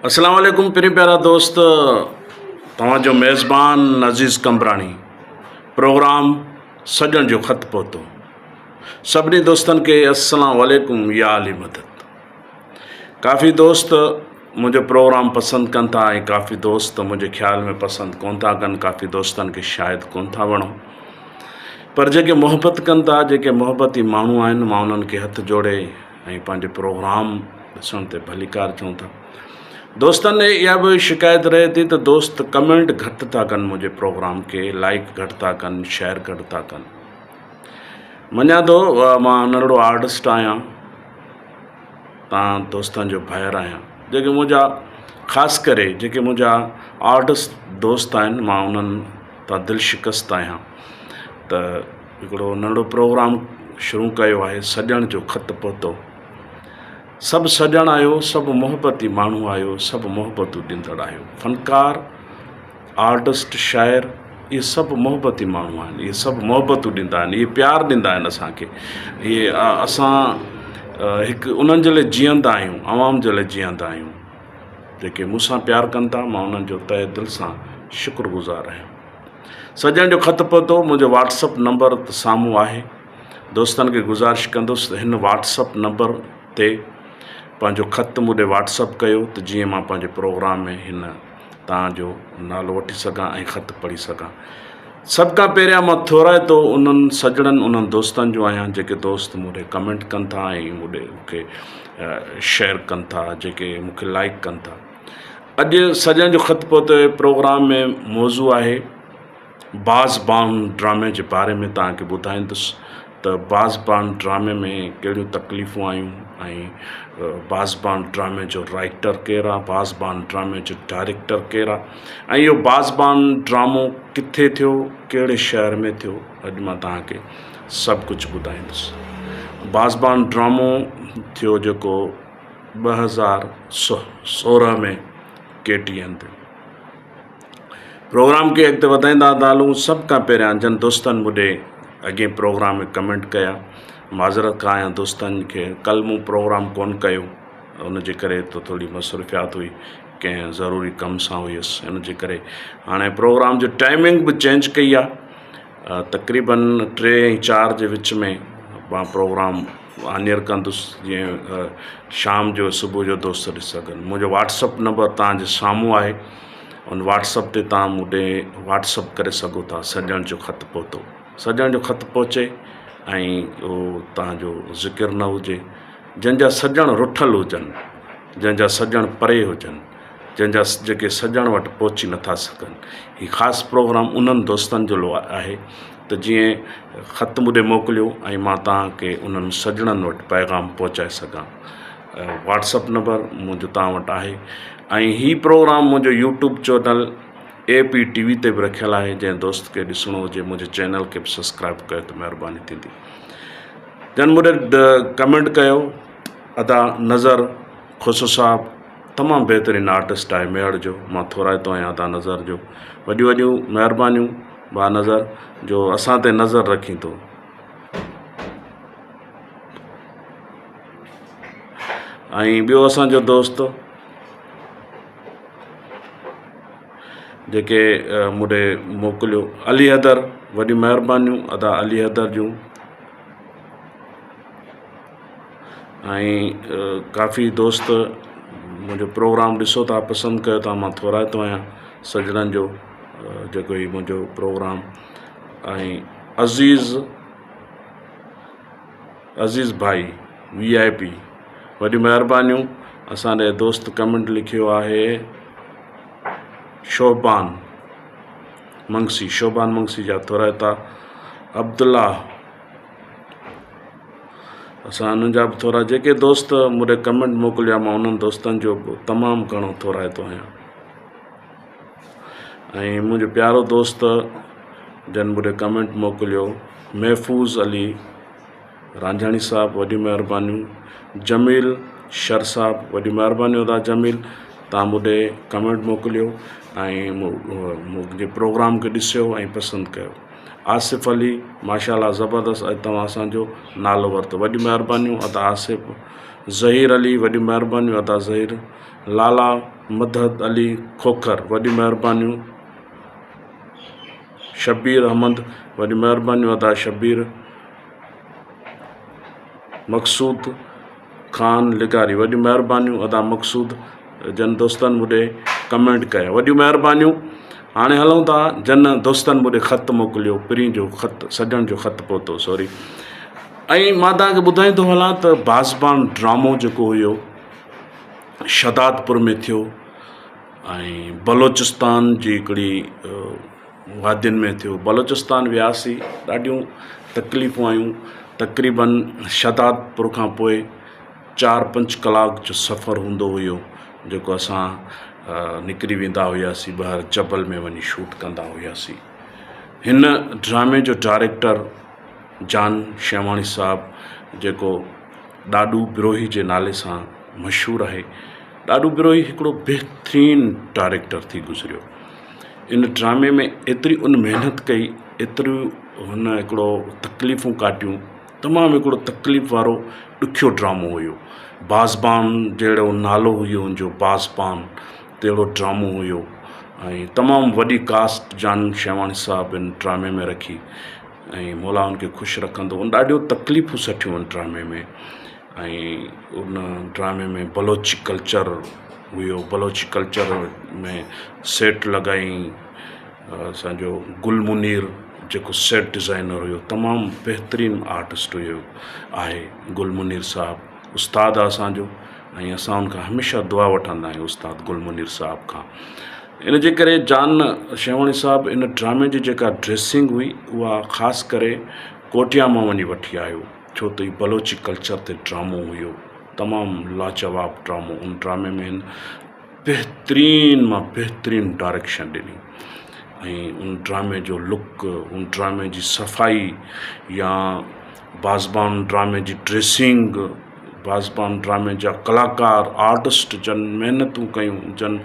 اسلام عليڪم پرين پيارا دوست توهان جو ميزبان عزيز قمبراڻي پروگرام سڄڻ جو خط پهتو سڀني دوستن کي اسلام عليڪم يا علي مدد ڪافي دوست منهنجو پروگرام پسند ڪن ٿا ۽ ڪافي دوست منهنجي خيال ۾ پسند ڪون ٿا ڪن ڪافي دوستن کي شايد ڪون ٿا وڻو پر جيڪي محبت ڪن ٿا جيڪي محبتي ماڻهو آهن مان انهن کي هٿ جوڙي ۽ پنهنجو پروگرام ڏسڻ تي ڀليڪار چئون ٿا. دوستن اها به شڪايت رهي ٿي ته دوست ڪمينٽ گهٽ ٿا ڪن منهنجي پروگرام کي لائڪ گهٽ ٿا ڪن شيئر گهٽ ٿا ڪن مڃان ٿو مان ننڍڙو آرٽسٽ آهيان تان دوستن جو ڀائر آهيان جيڪي منهنجا خاص ڪري جيڪي منهنجا آرٽسٽ دوست آهن مان انهن تان دل شڪست آهيان ته هڪڙو ننڍڙو پروگرام شروع ڪيو آهي سڄڻ جو خط پهتو سڀ سڄڻ آهيو سڀ محبتي ماڻهو آهيو سڀ محبتون ڏيندڙ آهيو فنڪار آرٽسٽ شاعر اهي سڀ محبتي ماڻهو آهن اهي سڀ محبتون ڏيندا آهن اهي پيار ڏيندا آهن اسانکي اهي اسان هڪ انهن جي لاء جيئندا آهيون عوام جي لاء جيئندا آهيون جيڪي مون سان پيار ڪن ٿا مان انهن جو تهه دل سان شڪر گذار آهيان سڄڻ جو خط پهتو منهنجو واٽس اپ نمبر ته سامهون آهي دوستن کي گذارش ڪندس ته هن واٽس اپ نمبر تي پنهنجو خط مون ڏي واٽس اپ ڪيو ته جيئن مان پنهنجي پروگرام ۾ هن توهان جو نالو وٺي سگهان ۽ خط پڙهي سگهان سڀ کان پهريان مان ٿورائتو انهن سڄڻن انهن دوستن جو آهيان جيڪي دوست مون ڏي ڪمينٽ ڪن ٿا ۽ مون ڏي مون کي شيئر ڪن ٿا جيڪي مون کي لائڪ ڪن ٿا اڄ سڄڻ جو خط پهتو پروگرام ۾ موضوع آهي باز بان ڊرامي جي باري ۾ توهان کي ٻڌائيندس ته باز بان ڊرامي ۾ ڪهڙيون تڪليفون آيون ۽ باز بان ڊرامي جو رائيٽر ڪير آهي باز بان ڊرامي جو ڊائريڪٽر ڪير آهي ۽ اهو باز بان ڊرامو ڪٿي ٿيو ڪهڙي شهر ۾ ٿيو اڄ مان توهان کي سڀ ڪجهه ٻڌائيندس باز بان ڊرامو ٿيو جيڪو 2016 ۾ ڪي ٽي اين تي پروگرام کي اڳتي وڌائيندا ٿا هلون سڀ کان پهريان جن دوستن مون ڏي اڳئين پروگرام ۾ ڪمينٽ ڪيا معذرت کان آهيان دوستن کي ڪل مون پروگرام ڪون ڪيو ان جي ڪري ته ٿوري مصروفيات هئي ڪنهن ضروري ڪم سان هيس ان جي ڪري هاڻي پروگرام جو ٽائمنگ به چينج ڪئي آهي تقريبن ٽي ۽ چار جي وچ ۾ مان پروگرام آنيئر ڪندس جيئن شام جو صبح جو دوست ڏسي سگهن منهنجو واٽس اپ نمبر توهان جي سامهون آهي ان واٽس اپ تي توهان مون ڏي واٽس اپ ڪري سگهو ٿا سڄڻ جو خط پهتو سڄڻ جو خط پهچي ۽ اهو توهان جو ذڪر نه هجي جنهن جا سڄڻ رٺل هجن جنهن جا سڄڻ پري هجن جنهن جا جيڪي سڄڻ وٽ پهچي نٿا سگهن هي خاص پروگرام انهن دوستن جو لاء آهي ته جيئن خط مون ڏي موڪليو ۽ مان توهان کي انهن سڄڻن وٽ پيغام پهچائي سگهان واٽس اپ نمبر منهنجو توهان وٽ آهي ۽ هي پروگرام منهنجو YouTube channel A P T V تي به رکيل آهي جنهن دوست کي ڏسڻو هجي منهنجي چينل کي به سبسڪرائب ڪيو ته مهرباني ٿيندي جن مون ڏي ڪمينٽ ڪيو ادا نظر کوسو صاحب تمام بهترين آرٽسٽ آهي ميهڙ جو مان ٿورائتو آهيان ادا نظر جو وڏيون وڏيون مهربانيون ڀاء نظر جو اسان تي نظر رکين ٿو. ۽ ٻيو اسان جو دوست جيڪي مون ڏي موڪليو علي حيدر وڏيون مهربانيون ادا علي حيدر جون ۽ ڪافي دوست منهنجو پروگرام ڏسو ٿا پسند ڪيو ٿا مان ٿورائتو آهيان سڄڻن جو جيڪو هي منهنجو پروگرام ۽ عزيز عزيز ڀائي وي آء پي وڏيون مهربانيون اسان ڏي دوست ڪمينٽ لکيو آهي شوبان منگسي شوبان منگسي جا ٿورائتا عبدالله اسان انهن جا به ٿورا جيڪي دوست مون ڏي ڪمينٽ موڪليا مان انهن دوستن جو به تمام گهڻو ٿورائتو آهيان ۽ منهنجو پيارو دوست جن مون ڏي ڪمينٽ موڪليو محفوظ علي رانجهاڻي صاحب وڏيون مهربانيون جميل شر صاحب وڏيون مهربانيون ادا جميل تان مون ڏي ڪمينٽ موڪليو ۽ منهنجي پروگرام کي ڏسيو ۽ پسند ڪيو آصف علي ماشاء الله زبردست اڄ توهان اسان جو نالو ورتو وڏيون مهربانيون ادا آصف ظهير علي وڏيون مهربانيون ادا ظهير لالا مدد علي کوکر وڏيون مهربانيون. شبير احمد وڏيون مهربانيون ادا شبير. مقصود خان لغاري وڏيون مهربانيون ادا مقصود جن دوستن مون ڏي ڪمينٽ ڪيا وڏيون مهربانيون هاڻي هلون ٿا جن دوستن مون ڏي خط موڪليو پرين جو خط سڄڻ جو خط پهتو سوري ۽ مان توهان کي ٻڌائيندو هلان ته بازبان ڊرامو جيڪو هيو شهدادپور ۾ ٿيو ۽ بلوچستان جي هڪڙي وادين ۾ ٿيو. بلوچستان وياسين ڏاڍيون تڪليفون آيون تقريبن شهدادپور کان پوء چار پنج ڪلاڪ جو سفر هوندو هيو جيڪو اسان نڪري ويندا هياسين ٻاهر جبل ۾ وڃي شوٽ ڪندا هياسين هن ڊرامي جو ڊائريڪٽر جان شيواڻي صاحب جيڪو ڏاڏو بروهي جي نالي سان مشهور آهي ڏاڏو بروهي هڪڙو بهترين ڊائريڪٽر ٿي گذريو ان ڊرامي ۾ ايتري ان محنت ڪئي ايتريون هن هڪڙو تڪليفون ڪاٽيون تمام هڪڙو تڪليف وارو ڏکيو ڊرامو هيو بازبان جهڙو نالو هيو ان جو بازبان تهڙو ڊرامو هيو ۽ تمام وڏي ڪاسٽ جان شيواڻي صاحب ان ڊرامي ۾ رکي ۽ مولا ان کي خوش رکندو ان ڏاڍيون تڪليفون سٺيون ان ڊرامي ۾ ۽ ان ڊرامي ۾ بلوچي ڪلچر هيو بلوچي ڪلچر ۾ سيٽ لڳائين اسانجو گل منير جيڪو سيٽ ڊزائنر هيو تمام بهترين آرٽسٽ هيو آهي گل منير صاحب استاد آهي اسانجو ۽ اسان ان کان هميشه دعا وٺندا آهيون استاد گل منير صاحب کان ان جي ڪري جان شيواڻي صاحب ان ڊرامي جي جيڪا ڊريسنگ هئي اها خاص ڪري ڪوٽيا مان وڃي وٺي آيو ڇو ته هي بلوچي ڪلچر تي ڊرامو هيو تمام لاجواب ڊرامو ان ڊرامي ۾ هن بهترين مان بهترين ڊائريڪشن ڏني ۽ ان ڊرامي جو لڪ ان ڊرامي جي صفائي يا بازبان ڊرامي جي ڊريسنگ بازبان ڊرامي جا ڪلاڪار آرٽسٽ جن محنتون ڪيون جن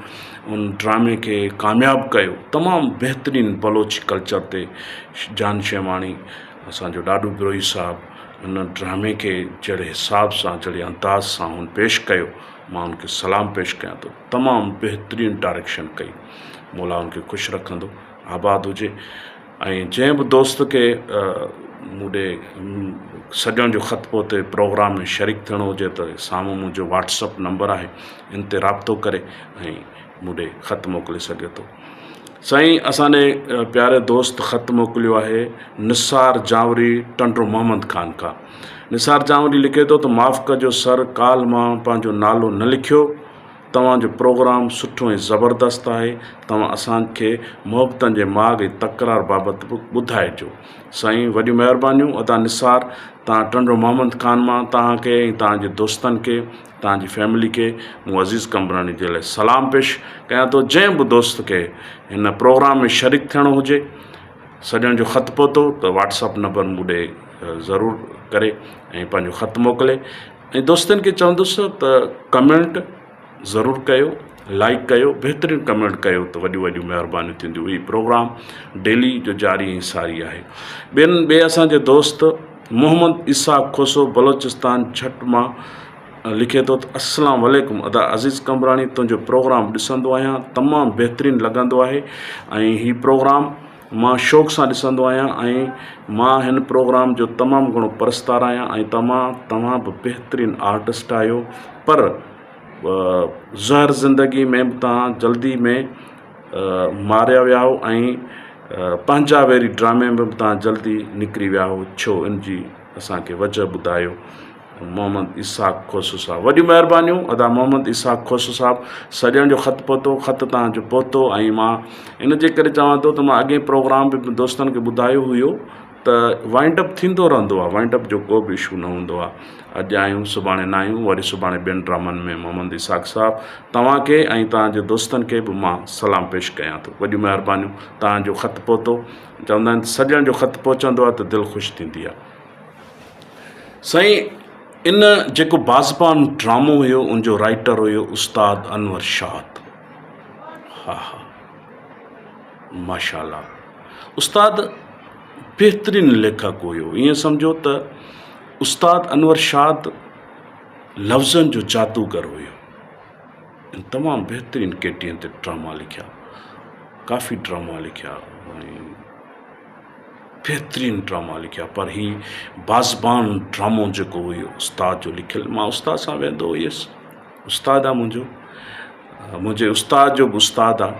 ان ڊرامي کي ڪامياب ڪيو تمام بهترين بلوچي ڪلچر تي جان شيواڻي اسان جو ڏاڏو بروهي صاحب ان ڊرامي کي جهڙي حساب سان جهڙي انداز سان هن پيش ڪيو مان ان کي سلام پيش ڪيان ٿو تمام بهترين ڊائريڪشن ڪئي مولا ان کي خوش رکندو آباد هجي ۽ جنهن به دوست کي مون ڏي سڄڻ جو خط پهتي پروگرام ۾ شريڪ ٿيڻو هجي ته سامهون منهنجو واٽس اپ نمبر آهي ان تي رابطو ڪري ۽ مون ڏي خط موڪلي سگهي ٿو سائين اسان ڏي پياري دوست خط موڪليو آهي نثار جانوري ٽنڊو محمد خان کان نثار جانوري لکي ٿو ته معاف ڪجو سر ڪالهه مان پنهنجو نالو نه لکيو توهان جو پروگرام سٺو ۽ زبردست آهي توهان اسان کي محبتن جي ماڳ ۽ تڪرار بابت به ٻڌائجو سائين وڏيون مهربانيون ادا نثار توهان ٽنڊو محمد خان مان توهان کي ۽ توهان جي دوستن کي توهان جي فيملي کي مون عزيز قمبراڻي جي لاء سلام پيش ڪيان ٿو جنهن به دوست کي هن پروگرام ۾ شريڪ ٿيڻو هجي سڄڻ جو خط پهتو ته واٽس اپ نمبر مون ڏي ضرور ڪري ۽ پنهنجو خط موڪلي ۽ دوستن کي چوندس ته ڪمينٽ ضرور ڪيو لائڪ ڪيو بهترين ڪمينٽ ڪيو ته وڏيون وڏيون مهربانيون ٿينديون هي پروگرام ڊيلي جو جاري ۽ ساري آهي ٻين ٻئي اسان جي دوست محمد اسحاق کوسو بلوچستان ڇٽ مان لکي ٿو ته السلام عليڪم ادا عزيز قمبراڻي تنهنجو پروگرام ڏسندو آهيان تمام بهترين لڳندو آهي ۽ هي پروگرام مان شوق سان ڏسندو آهيان ۽ مان هن پروگرام جو تمام گهڻو پرستار آهيان ۽ تمام توهان به بهترين آرٽسٽ آهيو پر زهر زندگي ۾ به توهان جلدي ۾ ماريا ويا هو ۽ پنهنجا ويري ڊرامي ۾ به توهان جلدي نڪري ويا هو ڇو ان جي اسان کي وجه ٻڌايو محمد اسحاق کوسو صاحب وڏيون مهربانيون ادا محمد اسحاق کوسو صاحب سڄڻ جو خط پهتو خط توهان جو پهتو ۽ مان ان جي ڪري چوان ٿو ته مان اڳئين پروگرام به دوستن کي ٻڌايو هيو ته وائنڊ اپ ٿيندو رهندو آهي وائنڊ اپ جو ڪو به اشو نه هوندو آهي اڄ آهيون سڀاڻي نه آهيون وري سڀاڻي ٻين ڊرامن ۾ محمد اسحاق صاحب توهان کي ۽ توهان جي دوستن کي به مان سلام پيش ڪيان ٿو وڏيون مهربانيون توهان جو خط پهتو چوندا آهن سڄڻ جو خط پهچندو آهي ته دل خوش ٿيندي آهي سائين ان جيڪو بازبان ڊرامو هيو ان جو رائيٽر هيو استاد انور شاد ها ها ماشاء الله استاد بهترين ليکڪ هيو ائين سمجهو ته استاد انور شاد لفظن جو جادوگر هيو. تمام بهترين ڪي ٽي اين تي ڊراما لکيا ڪافي ڊراما لکيا ۽ بهترين ڊراما لکيا پر هي بازبان ڊرامو جيڪو هيو استاد جو لکيل مان استاد سان ويندو هيس استاد آ منهنجو منهنجي استاد جو به استاد آ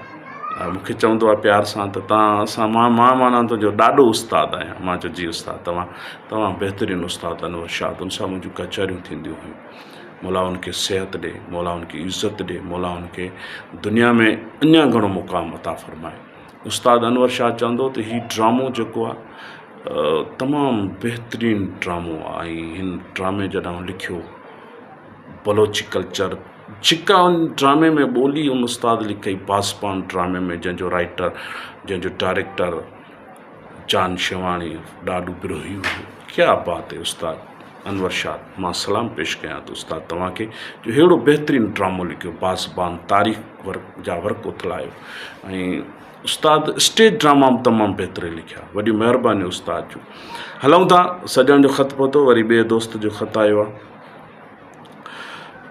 مونکي چوندو آ پيار سان ته تان اسان مان مان مانا تنهنجو ڏاڏو استاد آهيان مان چيو جي استاد توهان تمام بهترين استاد انور شاد ان سان منهنجون ڪچهريون ٿينديون هيون مولا ان کي صحت ڏي مولا ان کي عزت ڏي مولا ان کي دنيا ۾ اڃا گهڻو مقام عطا فرمائي استاد انور شاهه چوندو ته هي ڊرامو جيڪو آ تمام بهترين ڊرامو آ ۽ هن ڊرامي جڏهن لکيو بلوچي ڪلچر جيڪا ان ڊرامي ۾ ٻولي ان استاد لکئي پاسبان ڊرامي ۾ جنهن جو رائيٽر جنهن جو ڊائريڪٽر جان شيواڻي ڏاڏو بروهي هيو ڪيا بات هي استاد انور شاد مان سلام پيش ڪيان ٿو استاد توهان کي جو ههڙو بهترين ڊرامو لکيو پاسبان تاريخ ورق جا ورق اٿلايو ۽ استاد اسٽيج ڊراما به تمام بهترين لکيا وڏيون مهربانيون استاد جون هلون ٿا سڄڻ جو خط پهتو وري ٻئي دوست جو خط آيو آهي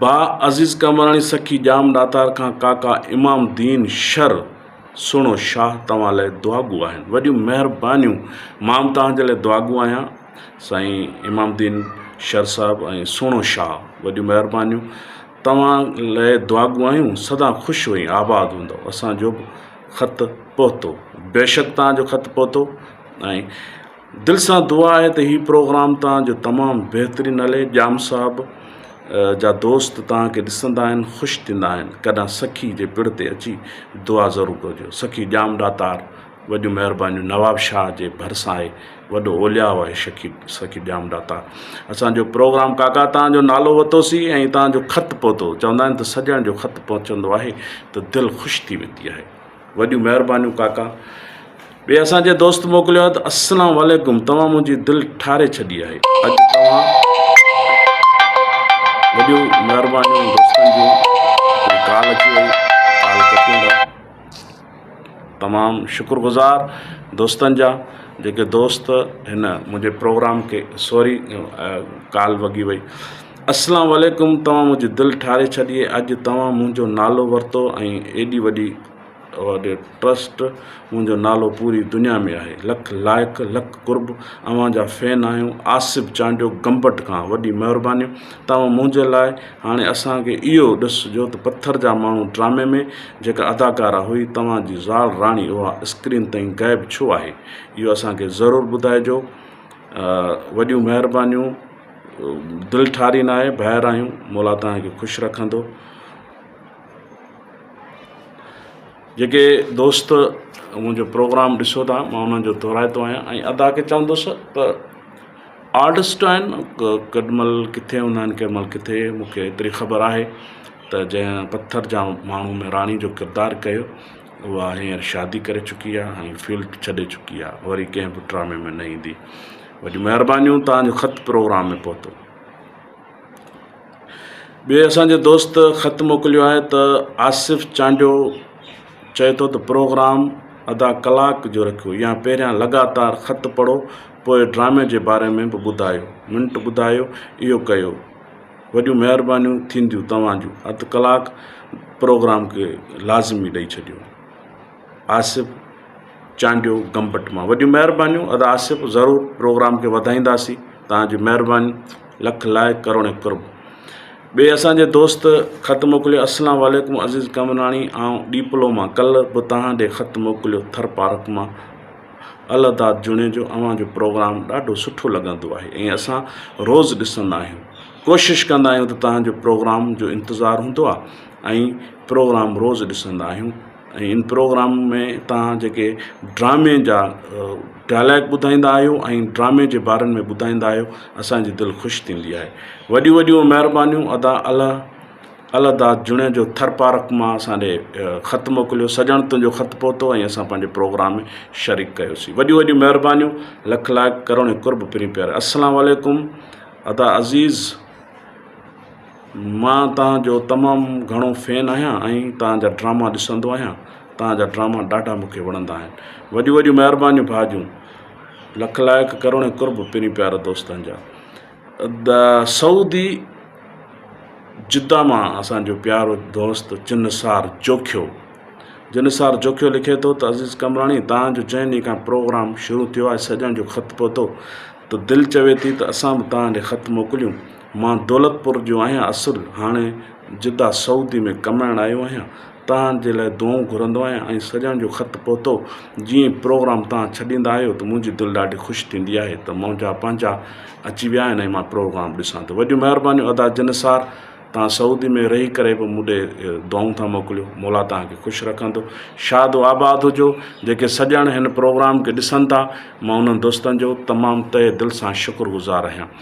ڀاء عزيز قمبراڻي سکي ڄام ڏاتار کان ڪاڪا امام دين شر سهڻو شاهه توهان لاء دعاگو آهن وڏيون مهربانيون مان به توهان جي لاء دعاگو آهيان سائين امام دين شر صاحب ۽ سهڻو شاهه وڏيون مهربانيون توهان لاء دعاگو آهيون سدا خوش ۽ آباد هوندؤ اسان جو به خط پهتو بيشڪ توهان جو خط پهتو ۽ دل سان دعا آهي ته هي پروگرام توهان جو تمام بهترين هلي ڄام صاحب جا دوست توهان کي ڏسندا آهن خوش ٿيندا آهن ڪڏهن سکي جي پڙ تي اچي دعا ضرور ڪجو سکي ڄام ڏاتار وڏيون مهربانيون نواب شاهه جي ڀرسان آهي وڏو اولياء آهي شکي سکي ڄام ڏاتار اسان جو پروگرام ڪاڪا توهان جو نالو وتوسي ۽ توهان جو خط پهتو چوندا آهن ته سڄڻ جو خط پهچندو آهي ته دل خوش ٿي ويندي آهي وڏيون مهربانيون ڪاڪا. ٻئي اسان جي دوست موڪليو آهي ته السلام عليڪم توهان منهنجي دل ٺاري ڇڏي آهي اڄ توهان وڏيون مهربانيون دوستن جون ڪال اچي وئي ڪال ڪٽيون ٿا تمام شڪر گذار دوستن جا جيڪي دوست هن منهنجي پروگرام کي سوري ڪال وڳي وئي السلام عليڪم توهان منهنجي دل ٺاري ڇڏي اڄ توهان منهنجو نالو ورتو ۽ ايڏي وڏي وڏي ٽرسٽ منهنجو نالو پوري دنيا ۾ آهي لک لائق لک قرب اوهان جا فين آهيون آصف چانڊيو گمبٽ کان وڏي مهرباني توهان منهنجي لاء هاڻي اسان کي اهو ڏسجو ته پٿر جا ماڻهو ڊرامي ۾ جيڪا اداڪارا هئي توهان جي زال راڻي اها اسڪرين تائين غائب ڇو آهي اهو اسان کي ضرور ٻڌائجو وڏيون مهربانيون دل ٺاري ناهي ڀائر آهيون مولا توهان کي خوش رکندو جيڪي دوست منهنجو پروگرام ڏسو ٿا مان انهن جو ٿورائتو آهيان ۽ ادا کي چوندس ته آرٽسٽ آهن ڪيڏي مهل ڪٿي هوندا آهن ڪنهن مهل ڪٿي مون کي ايتري خبر آهي ته جنهن پٿر جا ماڻهو ۾ راڻي جو ڪردار ڪيو اها هينئر شادي ڪري چڪي آهي ۽ فيلڊ ڇڏي چڪي آهي وري ڪنهن به ڊرامي ۾ نه ايندي وڏيون مهربانيون توهان جو خط پروگرام ۾ پهتو. ٻئي اسان جي دوست خط موڪليو آهي ته آصف چانڊيو چئي ٿو ته پروگرام ادا ڪلاڪ جو رکيو يا پهريان لڳاتار خط پڙهو پوء ڊرامي جي باري ۾ به ٻڌايو منٽ ٻڌايو اهو ڪيو وڏيون مهربانيون ٿينديون توهان جون اڌ ڪلاڪ پروگرام کي لازمي ڏئي ڇڏيو آصف چانڊيو گمبٽ مان وڏيون مهربانيون ادا آصف ضرور پروگرام کي وڌائينداسين توهان جي مهرباني لک لائق ڪروڙين قرب ٻئي اسان جي دوست خط موڪليو السلام عليڪم عزيز قمراڻي آئون ڏيپلو مان ڪل به توهان ڏي خط موڪليو ٿر پارڪ مان الهداد جوڻيجو اوهان جو پروگرام ڏاڍو سٺو لڳندو آهي ۽ اسان روز ڏسندا آهيون ڪوشش ڪندا آهيون ته توهان جو پروگرام جو انتظار هوندو آهي ۽ پروگرام روز ڏسندا آهيون ۽ ان پروگرام ۾ توهان جيڪي ڊرامي جا ڊائلاگ ٻڌائيندا آهيو ۽ ڊرامي جي بارن ۾ ٻڌائيندا آهيو اسان جي دل خوش ٿيندي آهي وڏيون وڏيون مهربانيون ادا الله الله داد جوڻيجو ٿر پارڪ مان اسان ڏي خط موڪليو سڄڻ تنهنجو خط پهتو ۽ اسان پنهنجي پروگرام ۾ شريڪ ڪيوسين وڏيون وڏيون مهربانيون لک لائق ڪروڙين قرب پرين پيارا السلام عليڪم ادا عزيز مان توهان جو تمام گهڻو فين آهيان ۽ توهان جا ڊراما ڏسندو آهيان توهان جا ڊراما ڏاڍا مون کي وڻندا آهن وڏيون وڏيون مهربانيون ڀاء جون لک لائق ڪروڙين قرب پرين پيارا دوستن جا سعودي جده مان اسان جو پيارو دوست چنسار جوکيو جنسار جوکيو لکي ٿو ته عزيز قمبراڻي توهان جو جنهن ڏينهن کان پروگرام شروع ٿيو آهي سڄڻ جو خط پهتو ته دل چوي ٿي ته اسان به توهان ڏي خط موڪليون مان دولتپور جو آهيان اصل هاڻي جده سعودي ۾ ڪمائڻ آيو آهيان توهان جي لاء دعائون گهرندو آهيان ۽ سڄڻ جو خط پهتو جيئن ئي پروگرام توهان ڇڏيندا آهيو ته منهنجي دل ڏاڍي خوش ٿيندي آهي ته منهنجا پنهنجا اچي ويا آهن ۽ مان پروگرام ڏسان ٿو وڏيون مهربانيون ادا جنسار توهان سعودي ۾ رهي ڪري به مون ڏي دعائون ٿا موڪليو مولا توهان کي خوش رکندو شاد و آباد هجو جيڪي سڄڻ هن پروگرام کي ڏسن ٿا مان انهن دوستن جو تمام تهه دل سان شڪر گذار آهيان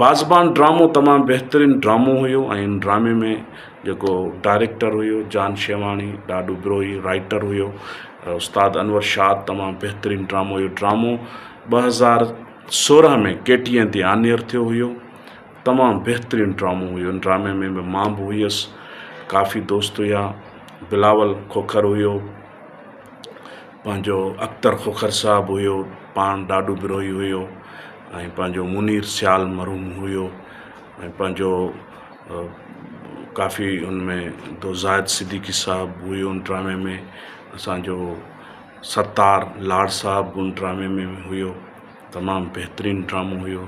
بازبان ڊرامو تمام بهترين ڊرامو هيو ۽ ان ڊرامي ۾ جيڪو ڊائريڪٽر هيو جان شيواڻي ڏاڏو بروهي رائيٽر هيو استاد انور شاد تمام بهترين ڊرامو هيو ڊرامو 2016 ۾ ڪي ٽي اين تي آنيئر ٿيو هيو تمام بهترين ڊرامو هيو ان ڊرامي ۾ به مان به هيس ڪافي دوست هيا بلاول کوکر هيو پنهنجو اختر کوکر صاحب هيو پاڻ ڏاڏو بروهي هيو ۽ پنهنجو منير سيال مرحوم هيو ۽ پنهنجو ڪافي ان ۾ دو زاهد صديقي صاحب هيو ان ڊرامي ۾ اسانجو ستار لاڙ صاحب ان ڊرامي ۾ هيو تمام بهترين ڊرامو هيو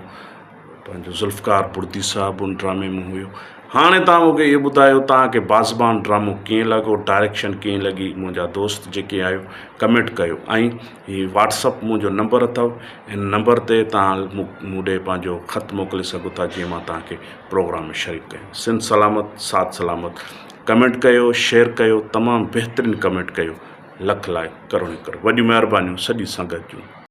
پنهنجو ذوالفقار بڙدي صاحب ان ڊرامي ۾ هيو هاڻي توهان مونکي اهو ٻڌايو توهان کي بازبان ڊرامو ڪيئن لڳو ڊائريڪشن ڪيئن لڳي منهنجا دوست جيڪي آهيو ڪمينٽ ڪيو ۽ هي واٽس اپ منهنجو نمبر اٿو ان نمبر تي توهان مون ڏي پنهنجو خط موڪلي سگهو ٿا جيئن مان توهان کي پروگرام ۾ شريڪ ڪيان سنڌ سلامت ساٿ سلامت ڪمينٽ ڪيو شيئر ڪيو تمام بهترين ڪمينٽ ڪيو لک لائق ڪروڙين ڪروڙ وڏيون مهربانيون سڄي سنگت جون.